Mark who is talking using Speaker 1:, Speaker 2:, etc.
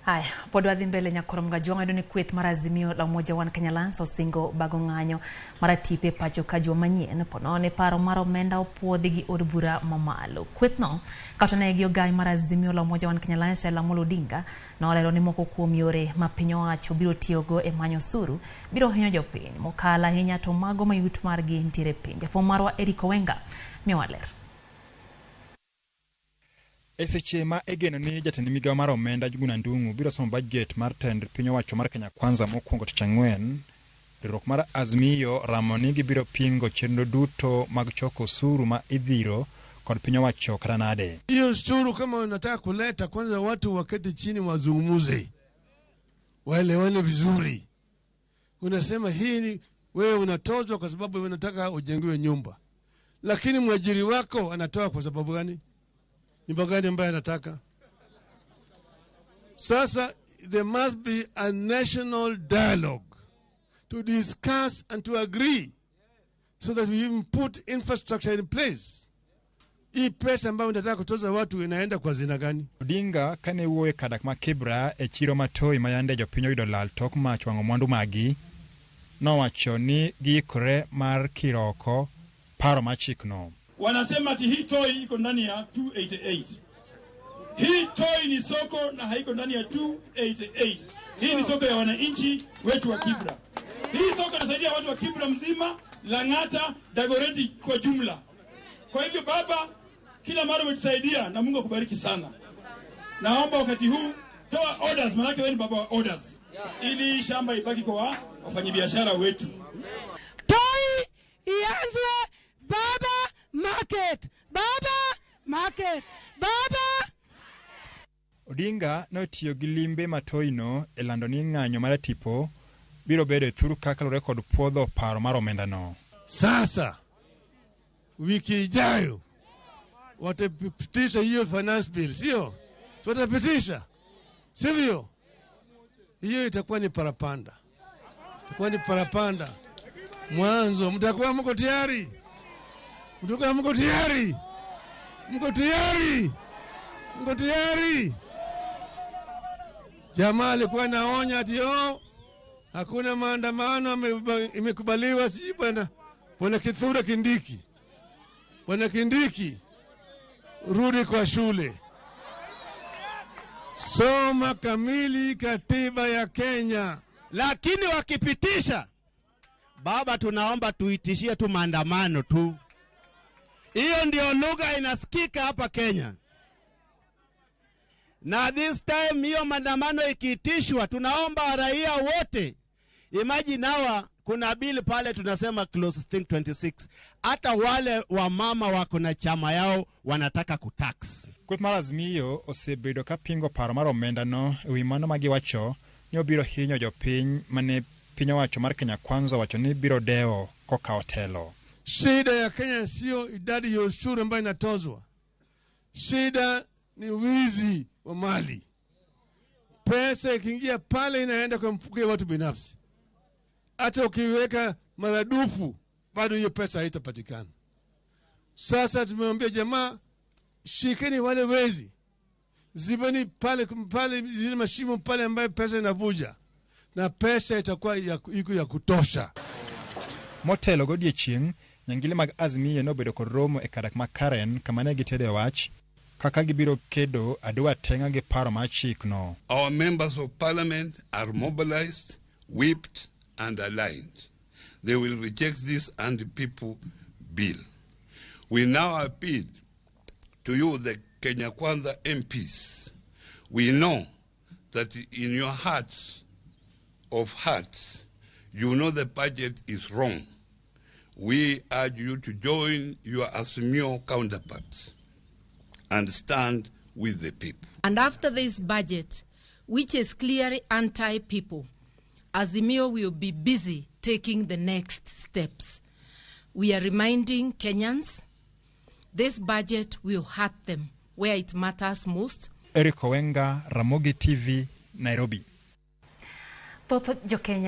Speaker 1: Haya, pod wadhi mbele nyakoro Mgajwang' yudo ni kweth mar Azimio la Umoja One Kenya Alliance osingo bago ng'anyo mar atipe pacho ka juma manyien ponono paro mar omenda opuodhi gi od bura mamalo. Kwethno kata ne gi ogai mar Azimio la Umoja One Kenya Alliance Raila Amolo Odinga nolero ni moko kuom yore ma piny owacho biro tiyogo e manyo osuru biro hinyo jopiny mokalo ahinya to mago ma yuto margi nitiere piny. Jafwambo marwa Eric Owenga miyowa ler.
Speaker 2: E seche ma igeno ni jatend migawo mar omenda Njuguna Ndung'u biro somo bajet mar tend piny owacho mar Kenya Kwanza mokwongo tich ang'wen, riwruok mar Azimio ramo ni gibiro pingo chenro duto mag choko osuru ma idhiro kod piny owacho kata nade.
Speaker 3: Hiyo ushuru kama unataka kuleta, kwanza watu waketi chini wazungumze, waelewane vizuri. Unasema hii ni wewe unatozwa kwa sababu unataka ujengiwe nyumba, lakini mwajiri wako anatoa kwa sababu gani? Nyumba gani ambayo anataka? Sasa there must be a national dialogue to discuss and to agree so that we even put infrastructure in place. Hii pesa ambayo unataka kutoza watu inaenda kwa zina gani?
Speaker 2: Odinga kane wuoyo e kadak ma Kibra e chiro ma Toi ma yande jopiny oyudo lal tok mach wang'o mwandu magi, nowacho ni giikore mar kiro oko paro mar chikno.
Speaker 4: Wanasema ati hii Toi iko ndani ya 288. Hii Toi ni soko na haiko ndani ya 288. Hii ni soko ya wananchi wetu wa Kibra. Hii soko inasaidia watu wa Kibra mzima, Lang'ata, Dagoretti kwa jumla. Kwa hivyo baba, kila mara umetusaidia na Mungu akubariki sana. Naomba wakati huu toa orders, manake wewe ni baba wa orders, ili shamba ibaki kwa wafanyabiashara wetu.
Speaker 5: Toi ianzwe Baba Market, Baba Market, Baba.
Speaker 2: Odinga notiyo gi limbe ma Toino e lando ni ng'anyo mar tipo biro bedo e thur ka kaluwore kod puodho paro mar omendano.
Speaker 3: Sasa wiki ijayo watapitisha hiyo finance bill, sio? Si watapitisha, sivyo? Hiyo itakuwa ni parapanda, itakuwa ni parapanda mwanzo. Mtakuwa mko tayari? Mtakuwa mko tayari? Mko tayari? Mko tayari? Jamaa alikuwa naonya ati oh, hakuna maandamano imekubaliwa, sijui bwana Kithure Kindiki. Bwana Kindiki, rudi kwa shule, soma kamili katiba ya Kenya.
Speaker 6: Lakini wakipitisha, baba, tunaomba tuitishie tu maandamano tu. Hiyo ndio lugha inasikika hapa Kenya. Na this time hiyo maandamano ikiitishwa, tunaomba raia wote. Imagine hawa, kuna bill pale tunasema clause thing 26. Hata wale wamama wako na chama yao wanataka kutax.
Speaker 2: Kweth mar Azimio osebedo ka pingo paro mar omendano e wi mano ma giwacho ni obiro hinyo jopiny mane piny owacho mar Kenya Kwanza owacho ni biro dewo kokawo telo.
Speaker 3: Shida ya Kenya sio idadi ya ushuru ambayo inatozwa. Shida ni wizi wa mali. Pesa ikiingia pale inaenda kwa mfuko ya watu binafsi. Hata ukiweka maradufu bado hiyo pesa haitapatikana. Sasa tumemwambia jamaa, shikeni wale wezi, zibeni pale pale zile mashimo pale ambayo pesa inavuja, na pesa itakuwa iko ya kutosha.
Speaker 2: Motelo godiechieng', nyangile mag Azimio nobedo kod romo e kadak ma Karen kama ne gitede wach kaka gibiro kedo adwa teng'a gi paro mar chikno.
Speaker 7: Our members of parliament are mobilized, whipped and aligned. They will reject this anti-people bill. We now appeal to you, the Kenya Kwanza MPs. We know that in your hearts of hearts, you know the budget is wrong. We urge you to join your Azimio counterparts and stand with the people.
Speaker 8: And after this budget, which is clearly anti-people, Azimio will be busy taking the next steps. We are reminding Kenyans this budget will hurt them where it matters most.
Speaker 2: Eric Owenga, Ramogi TV, Nairobi.
Speaker 1: Thoth jokenya